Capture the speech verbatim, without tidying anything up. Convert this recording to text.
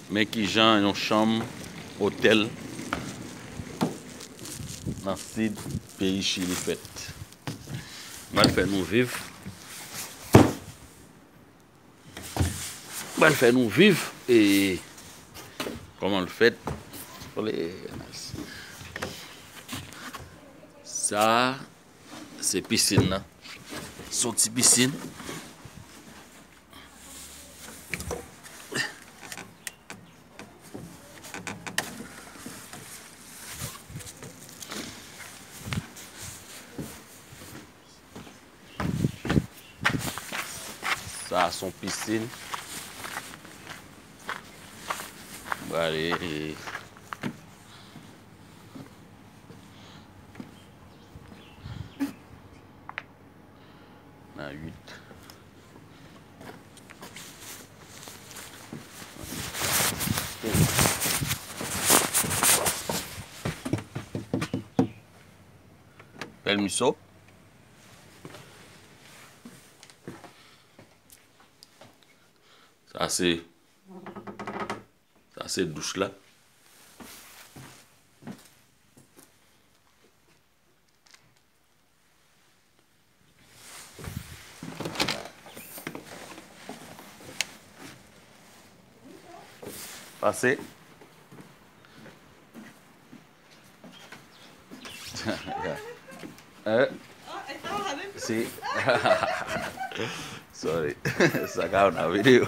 Men kijan yon chanm otèl nan sid peyi Chili fèt. M pral fè nou viv. M pral fè nou viv e kòman l fèt. Sa, se pisin nan. Se yon ti pisin. Sa a se yon pisin. M prale nan uit. Pèmiso. Sa se, sa se douch la. Pase. Eh, si. Sorry. Sa ka nan videyo.